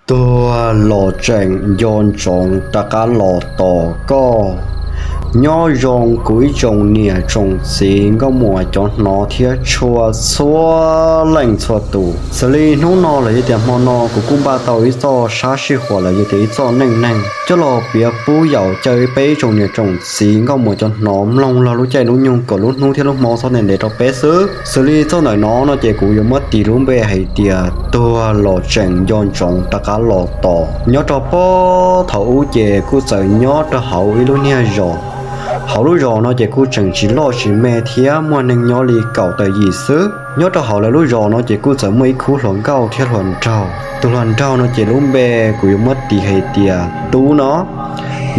Tuag los tseem nco ntsoov rov qab los tos koj. Nyob zoo kuv ib tsoom niam tsoom txiv nkauj muam cov hnov thiab tshua txhua leej txhua tus. Xws li hnub no los yog tias hmo no kuv kuj npaj tau ib txoj sab sij huam los yog tias ib txoj neej neeg coj los piav pub yaum caw peb ib tsoom niam tsoom txiv nkauj muam cov hnov mloog log lub caij lub nyoog kom lub hnub thiab lub hmo txhob ntev ntev rau peb xwb. Xws li txoj ntawm no no ces kuv yuav muab tis lub npe hais tias tuag los tseem nco ntsoov rov qab los tos. Nyob rau puag thaum ub ces kuj txawm nyob rau hauv ib lub niag zos. Hauv lub zos no ces kuj tseem tsis loj tsis me thiab muaj neeg nyob li kaum tawm yim xwb. Nyob rau hauv lawv lub zos no ces kuj txawm muaj ib khub hluas nkauj thiab hluas nraug. Tus hluas nraug no ces lub npe kuv yuav muab tis hais tias Tub no.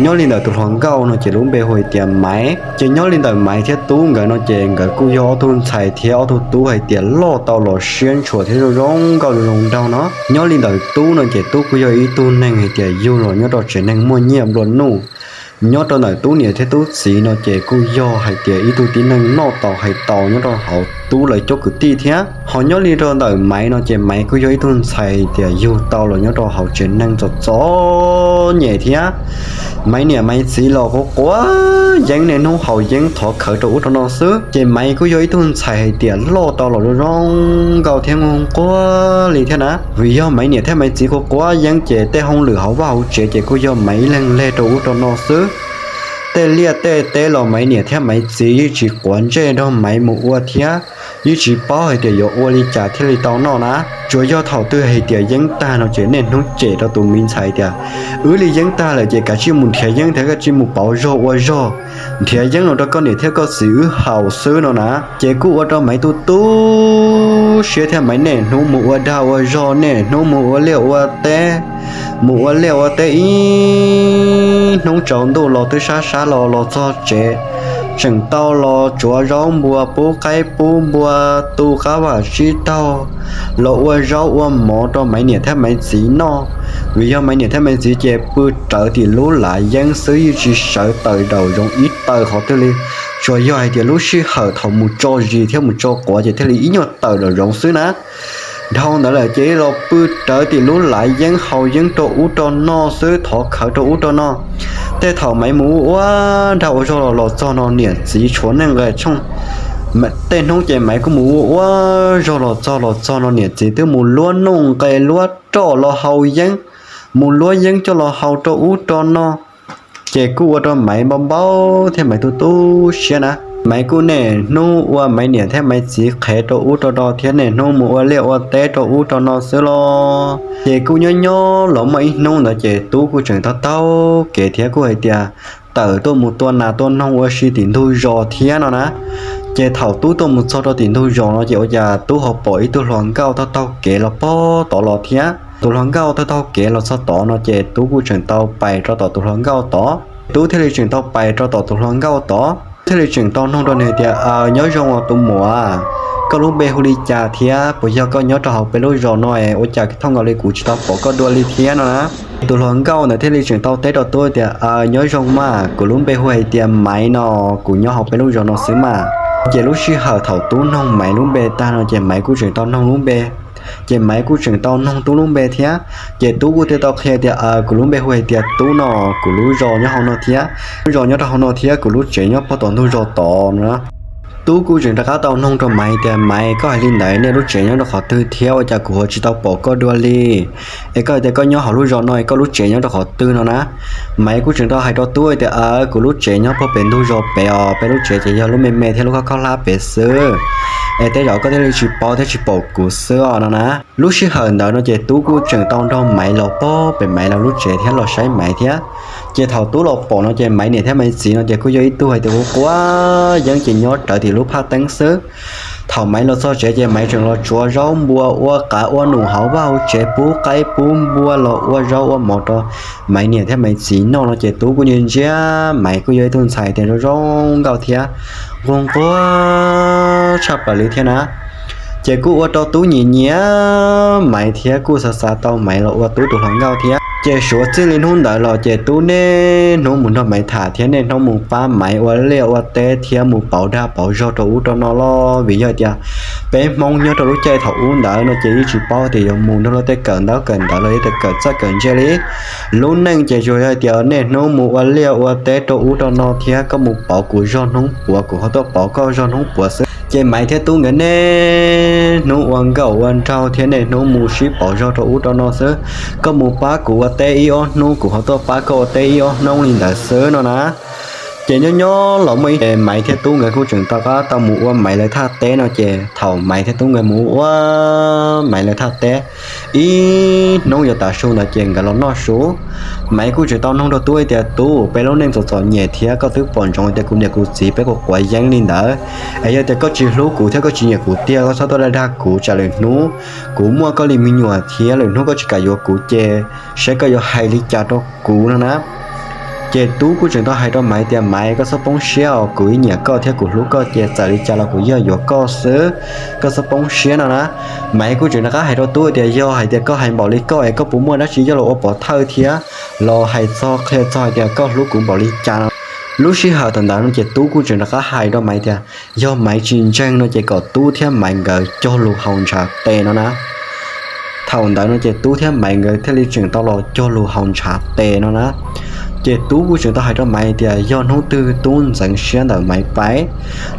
Nyob li ntawm tus hluas nkauj no ces lub npe hu hais tias Maiv. Ces nyob li ntawm Maiv thiab Tub nkawd no ces nkawd kuj yog ob tug ntxhais thiab ob tug tub hais tias loj tau los siab ntshua thiab zoo zoo nkauj zoo zoo nraug no. Nyob li ntawm Tub no ces Tub kuj yog ib tug neeg hais tias yug los nyob rau tsev neeg muaj nyiaj nplua nuj. Nyob rau ntawm Tub niam thiab Tub txiv no ces kuj yog hais tias ib tug tib neeg noj tau hais tau nyob rau hauv Tub lawv cov kwv tij thiab. Ho nyob li rau ntawm Maiv no ces Maiv kuj yog ib tug ntxhais hais tias yug tau los nyob rau hauv tsev neeg txom txom nyem thiab. Maiv niam Maiv txiv los quav quav yeeb, niaj hnub haus yeeb thov khawv rau ub rau no xwb. Ces Maiv kuj yog ib tug ntxhais hais tias loj tau los zoo zoo nkauj thiab nquag nquag li thiab na. Vim yog Maiv niam thiab Maiv txiv quav quav yeeb ces tej hauj lwm hauv vaj hauv tsev ces kuj yog Maiv ib leeg leg rau ub rau no xwb. Tej liaj tej teb los Maiv niam thiab Maiv txiv yeej tsis quav ntsej nrog Maiv mus ua thiab yeej tsis paub hais tias yuav ua li cas thiaj li tau noj na. Tsuas yog thaum twg hais tias yeeb tag no ces niaj hnub cem rau tus me ntxhais tias, wb li yeeb tag lawm ces kav tsij mus nrhiav yeeb thiab kav tsij mus pauv zog ua zog, nrhiav yeeb los rau koj niam thiab koj txiv wb haus xwb no na. Ces kuj ua rau Maiv tu tu siab thiab, Maiv niaj hnub mus ua dag ua zog, niaj hnub mus ua liaj ua teb, mus ua liaj ua teb ib hnub tsaus ntuj los twb sab sab los los txog tsev, tseem tau los tsuav zaub npua, pub qaib pub npua, tu qab vam tsib taug, los ua zaub ua mov rau Maiv niam thiab Maiv txiv noj. Vim yog Maiv niam thiab Maiv txiv ces pw rawv tim lub lav yeeb xwb, yeej tsis sawv tawm daum zoov ib taw qhov twg li. Tsuas yog hais tias lub sij hawm thaum mus tso zis thiab mus tso quav ces thiaj li ib nyuag tawm daum zoov xwb na. Dhau ntawd lawm ces los pw rawv tim lub lav yeeb haus yeeb rau ub rau no xwb, thov khawv rau ub rau no. Tej thaum Maiv mus ua ua dag ua zog los los txog no niam txiv tshuav neej nqes tshooj. Tej hnub ces Maiv kuj mus ua ua zog los txog los txog no niam txiv twb mus luab nuj nqes luab roj los haus yeeb, mus luab yeeb coj los haus rau ub rau no. Ces kuj ua rau Maiv npau npau thiab Maiv tu tu siab na. Maiv kuj niaj hnub ua Maiv niam thiab Maiv txiv qhev rau ub rau no thiab niaj hnub mus ua liaj ua teb rau ub rau no xwb los. Ces kuj nyob nyob los muaj ib hnub ntawd ces Tub kuj tseem taug taug kev thiab kuj hais tias tawm tuaj mus tua nas tua noog ua si tim ntug zos thiab no na. Ces thaum Tub tuaj mus txog rau tim ntug zos no ces ua cas Tub ho pom ib tug hluas nkauj taug taug kev los pog tod los thiab. Tus hluas nkauj taug taug kev los txog tod no ces Tub kuj tseem tau pais rau tom tus hluas nkauj tod. Tub thiaj li tseem tau pais rau tom tus hluas nkauj tod, thiaj li tseem tau noog rau nws tias, Aws, nyob zoo os tus muam, koj lub npe hu li cas thiab puas yog koj nyob rau hauv peb lub zos no es ua cas thooj nkaus li kuv tsis tau pom koj dua li thiab no na? Tus hluas nkauj ntawd thiaj li tseem tau teb rau Tub tias, Aws, nyob zoo mas, kuv lub npe hu hais tias Maiv no, kuv nyob hauv peb lub zos no xwb mas. Ces lub sij hawm thaum Tub noog Maiv lub npe tag no ces Maiv kuj tseem tau noog lub npe. Ces Maiv kuj tseem tau noog Tub lub npe thiab. Ces Tub kuj thiaj tau qhia tias, Aws, kuv lub npe hu hais tias Tub no, kuv lub zos nyob hauv no thiab, lub zos nyob rau hauv no thiab, kuv lub tsev nyob pog tom ntug zos tod no. Tub kuj tseem rov qab tau noog rau Maiv tias, Maiv, koj hais li ntawd nej lub tsev nyob rau qhov twg thiab ua cas kuv ho tsis tau pom koj dua li? Es koj hais tias koj nyob hauv lub zos no es koj lub tsev nyob rau qhov twg no na? Maiv kuj tseem tau hais rau Tub tias, Aws, kuv lub tsev nyob pog pem ntug zos pem os, peb lub tsev ces yog lub me me thiab lub khob khob hlab pem xwb. Es tej zaum koj thiaj li tsis paub thiab tsis pom kuv xwb os no na. Lub sij hawm ntawd no ces Tub kuj tseem tau nrog Maiv los pog pem Maiv lawv lub tsev thiab los saib Maiv thiab. Ces thaum Tub los pom no ces Maiv niam thiab Maiv txiv no ces kuj yog ib tug hais tias quav quav yeeb ces nyob rawv tim lub phaj teeb xwb. Thaum Maiv los txog tsev ces Maiv tseem los tsuav zaub npua ua qav ua num hauv vaj hauv tsev, pub qaib pub npua los ua zaub ua mov rau Maiv niam thiab Maiv txiv noj no ces Tub kuj ntsia ntsia, Maiv kuj yog ib tug ntxhais tias zoo zoo nkauj thiab nquag nquag tshaj plaws li thiab na. Ces kuj ua rau Tub nyiam nyiam Maiv thiab kuj xav xav tau Maiv los ua Tub tus hluas nkauj thiab. Ces suav txij li hnub ntawd los ces Tub niaj hnub mus nrog Maiv tham thiab niaj hnub mus pab Maiv ua liaj ua teb thiab mus pauv dag pauv zog rau ub rau no los vim yog tias peb Hmoob nyob rau lub caij thaum ub ntawd no ces yeej tsis paub tias yuav mus nrog luag tej kawm ntaub kawm ntawv los yog tias kawm txawj kawm ntse li. Lub neej ces tsuas yog tias niaj hnub mus ua liaj ua teb rau ub rau no thiab koj mus pauv kuv zog hnub puav kuv ho tuaj pauv koj zog hnub puav xwb. Ces Maiv thiab Tub nkawd niaj hnub ua nkauj ua nraug thiab niaj hnub mus sib pauv zog rau ub rau no xwb. Koj mus pab kuv ua teb ib ob hnub kuv ho tuaj pab koj ua teb ib ob hnub li ntawd xwb no na. Ces nyob nyob los muaj ib, Maiv thiab Tub nkawd kuj tseem tau qab tau mus ua Maiv lawv thaj teb no ces thaum Maiv thiab Tub nkawd mus ua Maiv lawv thaj teb ib hnub yuav tas su ntawd ces nkawd los noj su. Maiv kuj tseem tau noog rau Tub tias, Tub, peb lub neej txom txom nyem thiab koj twb pom ntsoov tias kuv niam kuv txiv peb quav quav yeeb li ntawd, es yog tias koj tsis hlub kuv thiab koj tsis nyiam kuv tiag koj txhob tuaj dag dag kuv tsam lwm hnub kuv muaj koj li me nyuam thiab lwm hnub koj tsis kam yuav kuv ces saib koj yuav hais li cas rau kuv no na. Ces Tub kuj tseem tau hais rau Maiv tias, Maiv, koj txhob poob siab os, kuv ib nyiam koj thiab kuv hlub koj ces txawm li cas los kuv yeej yuav koj xwb, koj txhob poob siab no na. Maiv kuj tseem rov qab hais rau Tub tias, yog hais tias koj hais npaum li koj es koj puas muaj dab tsi coj los ua pov thawj thiab los hais txog qhia txog hais tias koj hlub kuv npaum li cas no. Lub sij hawm thaum ntawd no ces Tub kuj tseem rov qab hais rau Maiv tias yog Maiv tsis ntseeg no ces kom Tub thiab Maiv nkawd cog lus haus ntshav tes no na. Thaum ntawd no ces Tub thiab Maiv nkawd thiaj li tseem tau los cog lus haus ntshav tes no na. Ces Tub kuj tseem tau hais rau Maiv tias yog hnub twg Tub ntxeev siab ntawm Maiv pais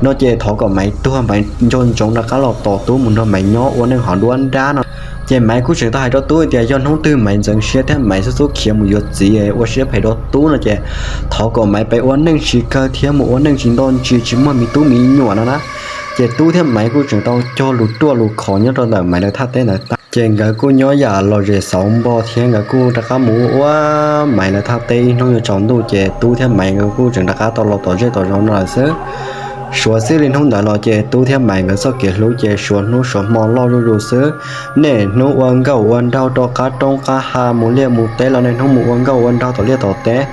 no ces thov kom Maiv tuag Maiv nco ntsoov rov qab los tos Tub mus nrog Maiv nyob ua neej hov duab nrab no. Ces Maiv kuj tseem tau hais rau Tub tias yog hnub twg Maiv ntxeev siab thiab Maiv xub xub khiav mus yuav txiv ua siab phem rau Tub no ces thov kom Maiv pais ua neej tsis kawg thiab mus ua neej tsis nto ntsis tsis muaj me tub me nyuam no na. Ces Tub thiab Maiv kuj tseem tau cog lus ruaj lus khov nyob rau ntawm Maiv lawv thaj teb ntawd tag. Ces nkawd kuj nyob yam lom zem xauv npo thiab nkawd kuj rov qab mus ua Maiv lawv thaj teb ib hnub yuav tsaus ntuj ces Tub thiab Maiv nkawd kuj tseem rov qab tau los tom zej tom zos no lawm xwb. Suav txij li hnub ntawd los ces Tub thiab Maiv nkawd txoj kev hlub ces suav hnub suav hmo loj zuj zus xwb. Niaj hnub ua nkauj ua nraug rau qab roob qab hav mus liaj mus teb los niaj hnub mus ua nkauj ua nraug tom liaj tom teb.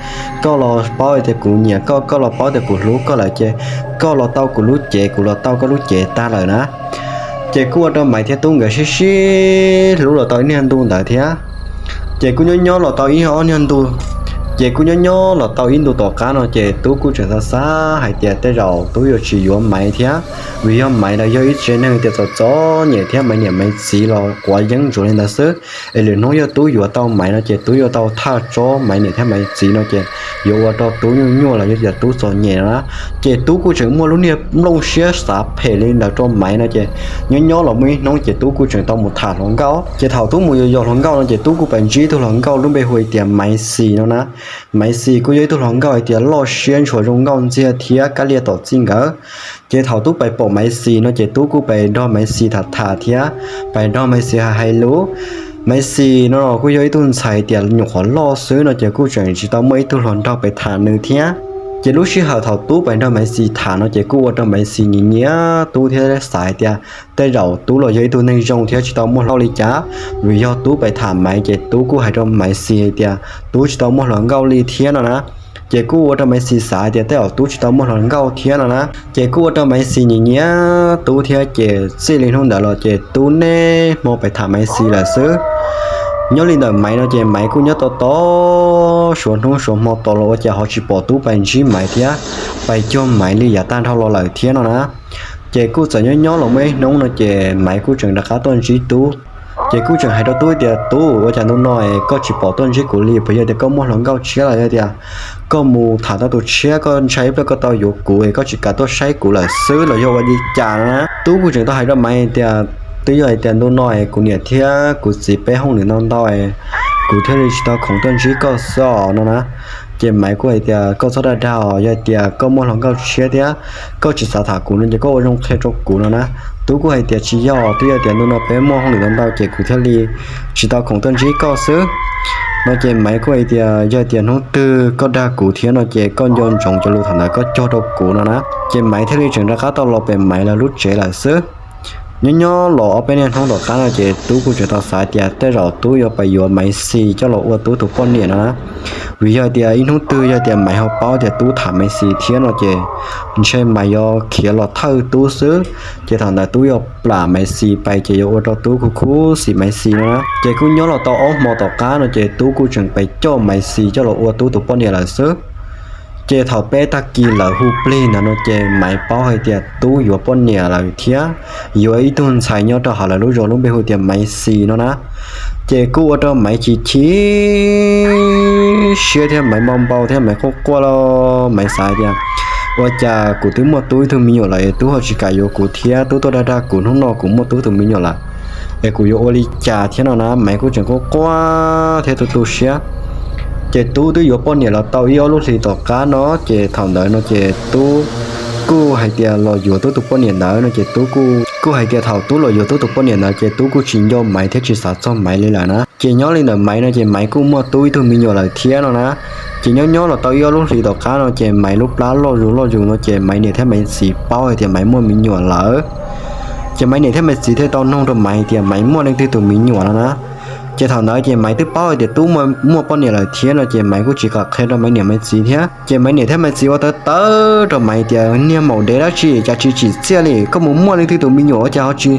Koj los paub tias kuv nyiam koj, koj los paub tias kuv hlub koj lawm ces koj los tau kuv lub cev, kuv los tau koj lub cev tag lawm na. Ces kuj ua rau Maiv thiab Tub nkawd sib sib hlub los tau ib niag ntu ntawd thiab. Ces kuj nyob nyob los tau ib ob niag ntu, ces kuj nyob nyob los tau ib ntu tom qab no ces Tub kuj tseem xav xav hais tias tej zaum Tub yuav tsis yuav Maiv thiab, vim yog Maiv los yog ib tsev neeg tias txom txom nyem thiab Maiv niam Maiv txiv los quav yeeb ntsuav li ntawd xwb. Es lwm hnub yog Tub yuav tau Maiv no ces Tub yuav tau thaj tsob Maiv niam thiab Maiv txiv no ces yuav ua rau Tub nyuaj nyuaj los yog tias Tub txom nyem no na. Ces Tub kuj tseem muaj lub niag nplooj siab xav phem li ntawd rau Maiv no ces nyob nyob los muaj ib hnub ces Tub kuj tseem tau mus tham hluas nkauj. Ces thaum Tub mus yos yos hluas nkauj no ces Tub kuj pais ntsib ib tug hluas nkauj lub npe hu hais tias Maiv Xis no na. Maiv Xis kuj yog ib tug hluas nkauj hais tias loj siab ntshua zoo nkauj ntxiag thiab kab liaj tom txij nkawd. Ces thaum Tub pais pom Maiv Xis no ces Tub kuj pais nrog Maiv Xis tham tham thiab pais nrog Maiv Xis hais hais lus. Maiv Xis no kuj yog ib tug ntxhais tias nyuam qhuav loj xwb no ces kuj tseem tsis tau muaj ib tug hluas nraug pais tham nws thiab. Ces lub sij hawm thaum Tub pais nrog Maiv Xis tham no ces kuj ua rau Maiv Xis nyiam nyiam Tub thiab xav hais tias tej zaum Tub los yog ib tug neeg zoo thiab tsis tau muaj hluas nkauj li cas. Vim yog Tub pais tham Maiv ces Tub kuj hais rau Maiv Xis hais tias Tub tsis tau muaj hluas nkauj li thiab no na. Ces kuj ua rau Maiv Xis xav hais tias tej zaum Tub tsis tau muaj hluas nkauj thiab no na. Ces kuj ua rau Maiv Xis nyiam nyiam Tub thiab ces txij li hnub ntawd los ces Tub niaj hmo pais tham Maiv Xis lawm xwb. Nyob li ntawm Maiv no ces Maiv kuj nyob tos tos suav hnub suav hmo tos los ua cas ho tsis pom Tub pais ntsib Maiv thiab pais cuag Maiv li yav tag nrho los lawm thiab no na. Ces kuj txawm nyob nyob los muaj ib hnub no ces Maiv kuj tseem rov qab tuaj ntsib Tub. Ces kuj tseem hais rau Tub tias Tub, ua cas ntu no es koj tsis pom tuaj ntsib kuv li, puas yog tias koj muaj hluas nkauj tshiab los yog tias koj mus tham tau tus tshiab koj ntshai ib pliag koj tau yuav kuv es koj tsis kam tuaj saib kuv lawm xwb los yog ua li cas na? Tub kuj tseem tau hais rau Maiv tias twb yog hais tias ntu no es kuv niam thiab kuv txiv peb hauj lwm ntau ntau es kuv thiaj li tsis tau khoom tuaj ntsib koj xwb os no na. Ces Maiv kuj hais tias koj txhob dag dag os, yog tias koj muaj hluas nkauj tshiab thiab koj tsis xav tham kuv no ces koj ua zoo qhia rau kuv no na. Tub kuj hais tias tsis yog, twb yog tias ntu no peb muaj hauj lwm ntau ntau ces kuv thiaj li tsis tau khoom tuaj ntsib koj xwb no. Ces Maiv kuj hais tias yog tias hnub twg koj dag kuv thiab no ces koj nco ntsoov cov lus thaum ntawd koj cog rau kuv no na. Ces Maiv thiaj li tseem rov qab tau los pem Maiv lawv lub tsev lawm xwb. Nyob nyob los ob peb niaj hnub tom qab no ces Tub kuj tseem tau xav tias tej zaum Tub yuav pais yuav Maiv Xis coj los ua Tub tus poj niam no na. Vim yog tias ib hnub twg yog tias Maiv ho paub tias Tub tham Maiv Xis thiab no ces ntshe Maiv yuav khiav los thawj Tub xwb. Ces thaum ntawd Tub yuav plam Maiv Xis pais ces yuav ua rau Tub khuv khuv xim Maiv Xis no na. Ces kuj nyob los tau ob hmo tom qab no ces Tub kuj tseem pais coj Maiv Xis coj los ua Tub tus poj niam lawm xwb. Ces thaum peb tag kis lawm hu plig ntawd no ces Maiv paub hais tias Tub yuav poj niam lawm thiab, yuav ib tug ntxhais nyob rau hauv lawv lub zos lub npe hu tias Maiv Xis no na. Ces kuj ua rau Maiv chim chim siab thiab Maiv npau npau thiab Maiv quaj quaj los Maiv xav tias, ua cas kuv twb muaj Tub ib tug me nyuam lawm es Tub ho tsis kam yuav kuv thiab, Tub tuaj dag dag kuv, hnub no kuv muaj Tub tus me nyuam lawm es kuv yuav ua li cas thiab no na. Maiv kuj tseem quaj quaj thiab tu tu siab. Ces Tub twb yuav poj niam los tau ib ob lub hlis tom qab no, ces thaum ntawd no ces Tub kuj hais tias los yuav Tub tus poj niam ntawd no ces Tub kuj hais tias thaum Tub los yuav Tub tus poj niam ntawd ces Tub kuj tsis nco Maiv thiab tsis xav txog Maiv li lawm na. Ces nyob li ntawd Maiv no ces Maiv kuj muaj Tub ib tug me nyuam lawm thiab no na. Ces nyob nyob los tau ib ob lub hlis tom qab no ces Maiv lub plab loj zus loj zus no ces Maiv niam thiab Maiv txiv paub hais tias Maiv muaj me nyuam lawm. Ces Maiv niam thiab Maiv txiv thiaj tau noog rau Maiv tias Maiv muaj leej twg tus me nyuam no na. Ces thaum ntawd ces Maiv twb paub hais tias Tub muaj poj niam lawm thiab no ces Maiv kuj tsis kam qhia rau Maiv niam Maiv txiv thiab. Ces Maiv niam thiab Maiv txiv ua tawv tawv rau Maiv tias niag maum dev dab tsi cas tsis tsim txiaj li, koj mus muaj leej twg tus me nyuam ua cas ho tsis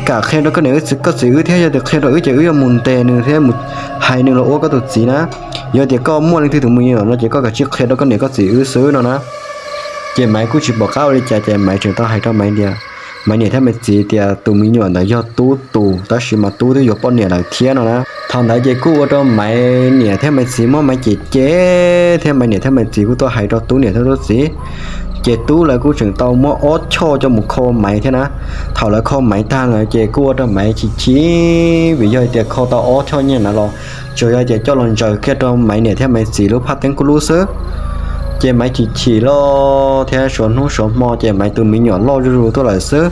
kam qhia rau koj niam koj txiv wb thiab, yog tias qhia rau wb ces wb yuav mus ntes nws thiab mus hais nws los ua koj tus txiv na. Yog tias koj muaj leej twg tus me nyuam no ces koj kav tsij qhia rau koj niam koj txiv wb xwb no na. Ces Maiv kuj tsis pom qab ua li cas ces Maiv tseem tau hais rau Maiv tias, Maiv niam thiab Maiv txiv tias tus me nyuam ntawd yog Tub tus, tab sis mas Tub twb yuav poj niam lawm thiab no na. Thaum ntawd ces kuj ua rau Maiv niam thiab Maiv txiv muab Maiv cem cem thiab Maiv niam thiab Maiv txiv kuj tuaj hais rau Tub niam thiab Tub txiv. Ces Tub lawv kuj tseem tau muab ob choj coj mus kho Maiv thiab na. Thaum lawv kho Maiv tag lawm ces kuj ua rau Maiv chim chim vim yog hais tias kho tau ob choj nyiaj ntawd los tsuas yog tias coj los ntsaws kiag rau Maiv niam thiab Maiv txiv lub phaj teeb kuj lub xwb. Ces Maiv chim chim loj thiab suav hnub suav hmo ces Maiv tus me nyuam loj zuj zus tuaj lawm xwb.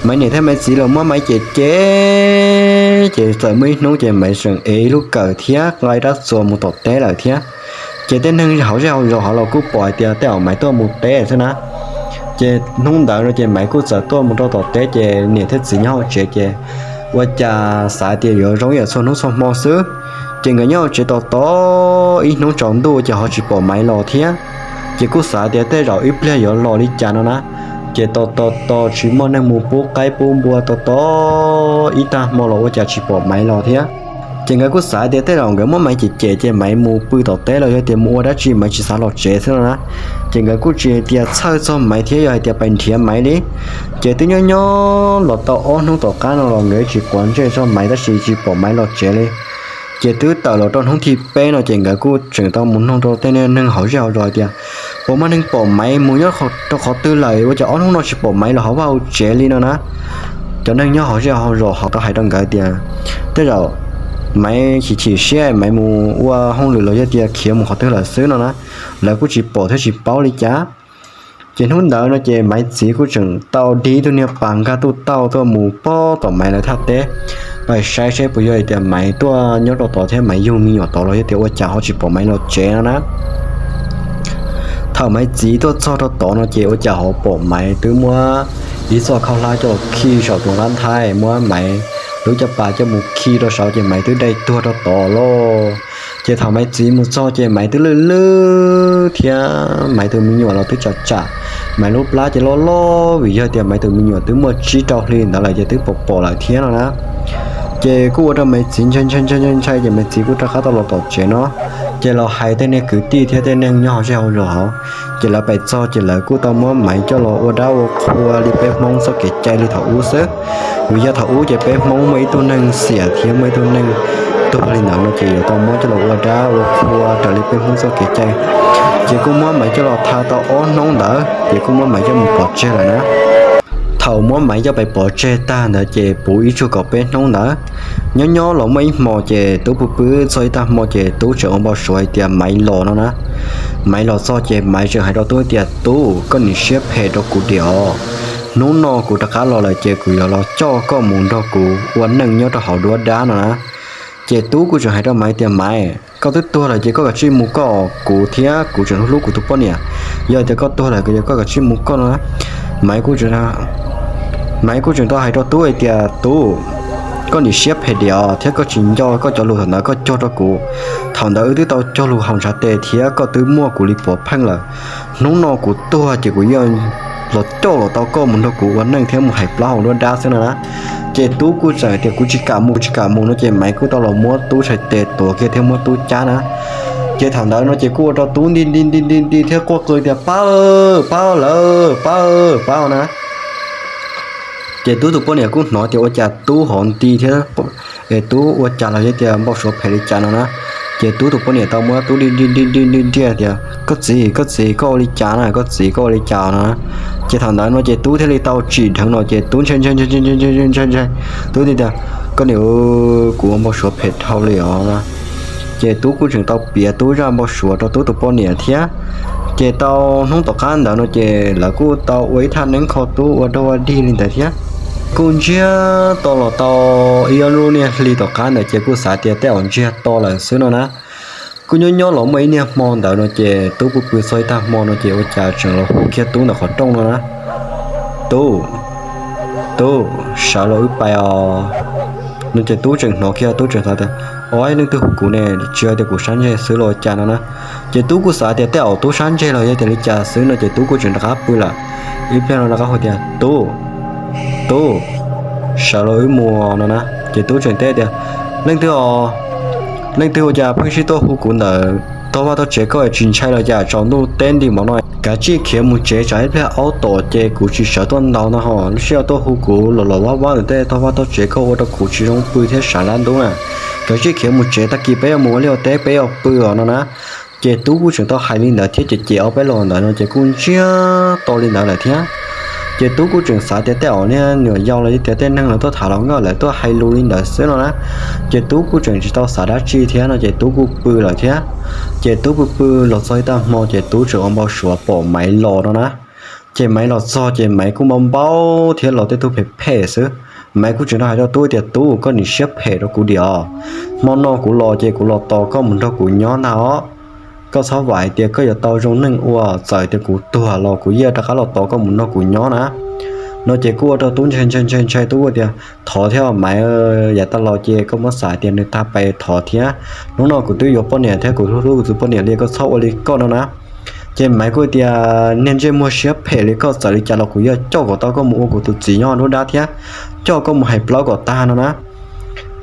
Maiv niam thiab Maiv txiv los muab Maiv cem cem, ces txawm muaj ib hnub ces Maiv tseem ev ib lub kawm thiab nqa ib rab txuas mus tom teb lawm thiab. Ces tej neeg hauv zej hauv zos hauv los kuj pom hais tias tej zaum Maiv tuaj mus teb xwb na. Ces hnub ntawd no ces Maiv kuj txawm tuaj mus rau tom teb ces niam thiab txiv nyob hauv tsev ces ua cas xav tias yuav zoo ib yam txhua hnub txhua hmo xwb. Ces nkawd nyob hauv tsev tos tos ib hnub tsaus ntuj ces ho tsis pom Maiv los thiab. Ces kuj xav tias tej zaum ib pliag yuav los li cas no na. Ces tos tos tos tsis muaj neeg mus pub qaib pub npua tos tos ib tag hmo los ua cas tsis pom Maiv los thiab. Ces nkawd kuj xav tias tej zaum nkawd muab Maiv cem cem ces Maiv mus pw tom teb los yog tias mus ua dab tsi Maiv tsis xav los tsev xwb no na. Ces nkawd kuj tsis hais tias txhawj txog Maiv thiab yog hais tias pais nrhiav Maiv li. Ces twb nyob nyob los tau ob hnub tom qab no los nkawd tsis quav ntsej txog Maiv tab sis tsis pom Maiv los tsev li. Ces twb tawm los rau hnub thib peb no ces nkawd kuj tseem tau mus noog rau tej neeg hauv zej hauv zos tias, puas muaj neeg pom Maiv mus nyob rau qhov twg lawm, ua cas ob hnub no tsis pom Maiv los hauv vaj hauv tsev li no na. Cov neeg nyob hauv zej hauv zos hauv tau hais rau nkawd tias, tej zaum Maiv chim chim siab Maiv mus ua hauj lwm los yog tias khiav mus qhov twg lawm xwb no na. Lawv kuj tsis pom thiab tsis paub li cas. Ces hnub ntawd no ces Maiv txiv kuj tseem tau dig tus niag pas nkag tuj tauj tuaj mus pob tom Maiv lawv thaj teb, pais saib saib puas yog tias Maiv tuaj nyob rau tod thiab Maiv yug me nyuam tod los yog tias ua cas ho tsis pom Maiv los tsev no na. Thaum Maiv txiv tuaj txog rau tod no ces ua cas ho pom Maiv twb muab ib txoj khaub hlab coj los khi saum tus nqab nthaib, muab Maiv lub caj pas coj mus khi rau saud ces Maiv twb dai tuag rau tod lauj. Ces thaum Maiv txiv mus txog ces Maiv twb lwj lwj thiab Maiv tus me nyuam los twb tsam tsam. Maiv lub plab ces loj loj vim yog tias Maiv tus me nyuam twb muaj tsib rau hli ntawd lawm ces twb pom pom lawm thiab no na. Ces kuj ua rau Maiv txiv ntshai ntshai ntshai ntshai ntshai ces Maiv txiv kuj rov qab tau los tom tsev no. Ces los hais tej niag kwv tij thiab tej neeg nyob hauv zej hauv zos hauv, ces lawv pais txog ces lawv kuj tau muab Maiv coj los ua dab ua qhua li peb Hmoob txoj kev cai li thaum ub xwb. Vim yog thaum ub ces peb Hmoob muaj ib tug neeg xiam thiab muaj ib tug neeg tuag li ntawd no ces yuav tau muab coj los ua dab ua qhua raws li peb Hmoob txoj kev cai. Ces kuj muab Maiv coj los tha tau ob hnub ntawd ces kuj muab Maiv coj mus pov tseg lawm na. Thaum muab Maiv coj pais pov tseg tag ntawd ces puv ib tsug kaum peb hnub ntawd, nyob nyob los muaj ib hmo ces Tub pw pw txog ib tag hmo ces Tub tseem ua npau suav hais tias Maiv los no na. Maiv los txog ces Maiv tseem hais rau Tub tias, Tub, koj nim siab phem rau kuv diam os. Hnub no kuv rov qab los lawm ces kuv yuav los coj koj mus nrog kuv ua neej nyob rau hauv duab dab no na. Ces Tub kuj tseem hais rau Maiv tias, Maiv, koj twb tuag lawm ces koj kav tsij mus koj, kuv thiab kuv tseem hlub hlub kuv tus poj niam. Yog tias koj tuag lawm ces koj kav tsij mus koj no na. Maiv kuj tseem Maiv kuj tseem tau hais rau Tub hais tias, Tub, koj nim siab phem diam thiab koj tsis nco koj cov lus thaum ntawd koj cog rau kuv. Thaum ntawd wb twb tau cog lus haus ntshav tes thiab koj twb muaj kuv li puav pheej lawm. Hnub no kuv tuag ces kuv yeej los coj los tau koj mus nrog kuv ua neej thiab mus hais plaub hau duab dab xwb no na. Ces Tub kuj tseem tias, Kuv tsis kam mus, kuv tsis kam mus no ces Maiv kuj tau los muab Tub txhais tes tuav kiag thiab muab Tub cab na. Ces thaum ntawd no ces kuj ua rau Tub nti nti nti nti nti thiab quaj qw tias, Pab, pab lawm, pab, pab na. Ces Tub tus poj niam kuj hnov tias ua cas Tub hov nti thiab es Tub ua cas los yog tias npau suav phem li cas no na. Ces Tub tus poj niam tau muab Tub nti nti nti nti nti ntiaj tias, Koj txiv, koj txiv, koj ua li cas na, koj txiv, koj ua li cas no na. Ces thaum ntawd no ces Tub thiaj li tau tsim dheev no ces Tub ntshai ntshai ntshai ntshai ntshai ntshai ntshai. Tub thiaj tias, Koj niam, kuv ua npau suav phem dhau li os. Ces Tub kuj tseem tau piav Tub zaj npau suav rau Tub tus poj niam thiab. Ces tau hnub tom qab ntawd no ces lawv kuj tau ua ib thaj neeb kho Tub ua dog ua dig li ntawd thiab. Kuj ntsiag to los tau ib ob lub niag hli tom qab ntawd ces kuj xav tias tej zaum ntsiag to lawm xwb no na. Kuj nyob nyob los muaj ib niag hmo ntawd no ces Tub pw pw txog ib tag hmo no ces ua cas tseem los hu kiag Tub ntawm qhov rooj no na, Tub, Tub, sawv los wb pais os. No ces Tub tseem hnov kiag Tub tseem xav tias, Ob, leej twg hu kuv ne, tsis yog tias kuv sab ntseg xwb los ua cas no na. Ces Tub kuj xav tias tej zaum Tub sab ntseg los yog tias li cas xwb no ces Tub kuj tseem rov qab pw lawm. Ib pliag no rov qab hu tias, Tub, Tub, sawv los wb mus no na. Ces Tub tseem teb tias, Leej twg os? Leej twg ua cas pheej sib tuaj hu kuv ntawm tog vaj tog tsev koj tsis ntshai los cas tsaus ntuj teb nti mov no? Kav tsij khiav mus tsev tsam ib pliag aub tom ces kuv tsis sawv tuaj ntaus no ho lub sij hawm tuaj hu kuv los los vab vab ntawm tej tog vaj tog tsev koj ua rau kuv tsis zoo pw thiab sawv lab ntub na. Kav tsij khiav mus tsev, tag kis peb yuav mus ua liaj ua teb peb yuav pw os no na. Ces Tub kuj tseem tau hais li ntawd thiab ces ces ob peb los ntawd no ces kuj ntsiag to li ntawd lawm thiab. Ces Tub kuj tseem xav tias tej zaum niag nyuam yaus los yog tias tej neeg lawv tuaj tham los nkauj lawv tuaj hais lus li ntawd xwb no na. Ces Tub kuj tseem tsis tau xav dab tsi thiab no ces Tub kuj pw lawm thiab. Ces Tub pw pw los txog ib tag hmo ces Tub tseem ua npau suav pom Maiv los no na. Ces Maiv los txog ces Maiv kuj npau npau thiab los tej tug phem phem xwb. Maiv kuj tseem tau hais rau Tub tias, Tub, koj nim siab phem rau kuv diam os. Hmo no kuv los ces kuv los tos koj mus nrog kuv nyob ntag os. Koj txhob vam hais tias koj yuav tau zoo neej ua, txawm tias kuv tuag los kuv yeej rov qab los tos koj mus nrog kuv nyob na. No ces kuj ua rau Tub ntshai ntshai ntshai ntshai, Tub kuj tias, Thov thiab Maiv, yav tag los ces koj muab xav tias nws tag pais thov thiab. Hnub no kuv twb yuav poj niam thiab kuv hlub hlub kuv tus poj niam li, koj txhob ua li koj no na. Ces Maiv kuj tias, Niag ntsej muag siab phem li koj, txawm li cas los kuv yuav coj kom tau koj mus ua kuv tus txiv nyob duab dab thiab coj koj mus hais plaub kom tag no na.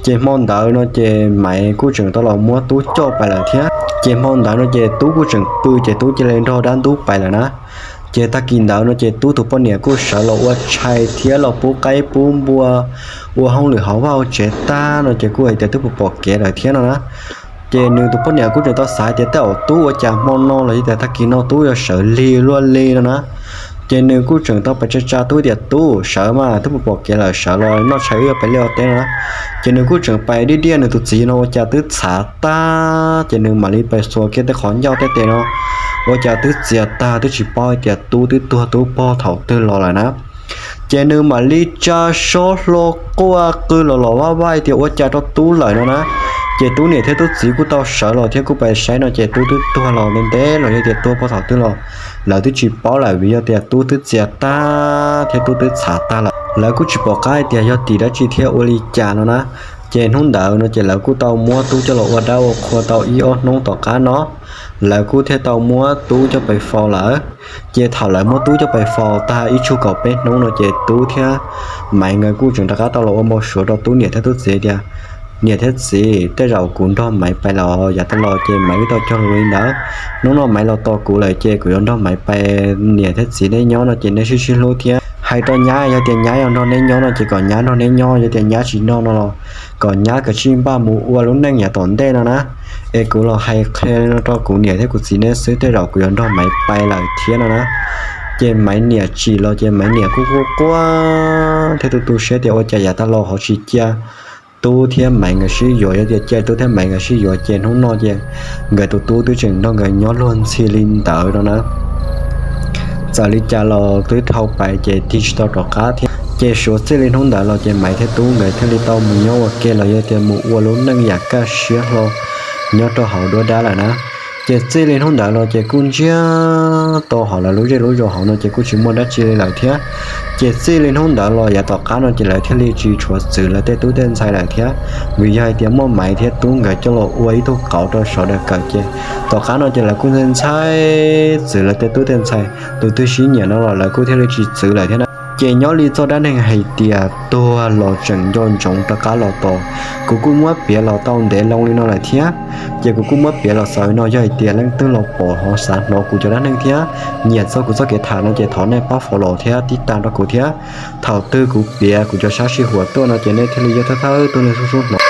Ces hmo ntawd no ces Maiv kuj tseem tau los muab Tub coj pais lawm thiab. Ces hmo ntawd no ces Tub kuj tseem pw ces Tub cia li nrog dab ntub pais lawm na. Ces tag kis ntawd no ces Tub tus poj niam kuj sawv los ua tshais thiab los pub qaib pub npua, ua hauj lwm hauv vaj hauv tsev tag no ces kuj hais tias twb pom kev lawm thiab no na. Ces nws tus poj niam kuj tseem tau xav tias tej zaum Tub ua cas hmo no los yog tias tag kis no Tub yuav sawv lig luaj li no na. Ces nws kuj tseem tau pais tsa tsa Tub tias, Tub, sawv mas, twb pom kev lawm, sawv los noj tshais wb yuav pais liaj ua teb no na. Ces nws kuj tseem pais diaj diaj nws tus txiv no ua cas twb txhav tag, ces nws mam li pais xuas kiag tej qhov ncauj tej tes no ua cas twb txias tag, twb tsis paub hais tias Tub twb tuag Tub pog thaum twg los lawm na. Ces nws mam li tsa suab hlo quaj qw los los vaj vaj tias ua cas rau Tub lawm no na. Ces Tub niam thiab Tub txiv kuj tau sawv los thiab kuj pais saib no ces Tub twb tuag los ntev ntev los yog tias tuag pog thaum twg los lawv twb tsis paub lawm vim yog tias Tub twb txias tag thiab Tub twb txhav tag lawm. Lawv kuj tsis pom qab hais tias yog tim dab tsi thiab ua li cas no na. Ces hnub ntawd no ces lawv kuj tau muab Tub coj los ua dab ua qhua tau ib ob hnub tom qab no, lawv kuj thiaj tau muab Tub coj pais faus lawm. Ces thaum lawv muab Tub coj pais faus tag ib tsug kaum peb hnub no ces Tub thiab Maiv nkawd kuj tseem rov qab tau los ua npau suav rau Tub niam thiab Tub txiv tias, Niam thiab txiv, tej zaum kuv nrog Maiv pais lawm, yav tag los ces Maiv wb tau cog lus li ntawd. Hnub no Maiv los tos kuv lawm ces kuv yuav nrog Maiv pais, niam thiab txiv neb nyob no ces neb sib sib hlub thiab. Hais rau nyab, yog tias nyab yog nrog neb nyob no ces kom nyab nrog neb nyob, yog tias nyab tsis nrog no los kom nyab kav tsij npaj mus ua lub neej yav tom ntej no na. Es kuv los hais qhia li no rau kuv niam thiab kuv txiv neb xwb, tej zaum kuv yuav nrog Maiv pais lawm thiab no na. Ces Maiv niam tsim los ces Maiv niam kuj quaj quaj thiab tu tu siab tias ua cas yav tag los ho tsis cia Tub thiab Maiv nkawd sib yuav, yog tias cia Tub thiab Maiv nkawd sib yuav ces hnub no ces nkawd tus Tub twb tseem nrog nkawd nyob luag ntxhi li ntawd no na. Txawm li cas los twb dhau pais ces tig tsis tau rov qab thiab. Ces suav txij li hnub ntawd los ces Maiv thiab Tub nkawd thiaj li tau mus nyob ua ke los yog tias mus ua lub neej yam kaj siab hlo nyob rau hauv duab dab lawm na. Ces txij li hnub ntawd los ces kuj ntsiag to hauv lawv lub zej lub zos hauv no ces kuj tsis muaj dab tsi li lawm thiab. Ces txij li hnub ntawd los yav tom qab no ces lawv thiaj li tsis tshuav txwv lawv tej tub tej ntxhais lawm thiab, vim yog hais tias muaj Maiv thiab Tub nkawd coj los ua ib tug qauv rau sawv daws kawm ces tom qab no ces lawv kuj ntxhais ntxhais txwv lawv tej tub tej ntxhais, tus twg sib nyiam no los lawv kuj thiaj li tsis txwv lawm thiab na. Ces nyob li txoj dab neeg hais tias tuag los tseem nco ntsoov rov qab los tos, kuv kuj muab piav los tau ntev loo li no lawm thiab. Ces kuv kuj muab piav los xaus li no, yog hais tias leej twg los pom ho xav hnov kuv cov dab neeg thiab nyiam txog kuv txoj kev tham no ces thov nej pab follow thiab tib tas rau kuv thiab. Thaum twg kuv piav kuv cov sab sij huam tuaj no ces nej thiaj li yuav thawj thawj tug neeg sub sub hnov.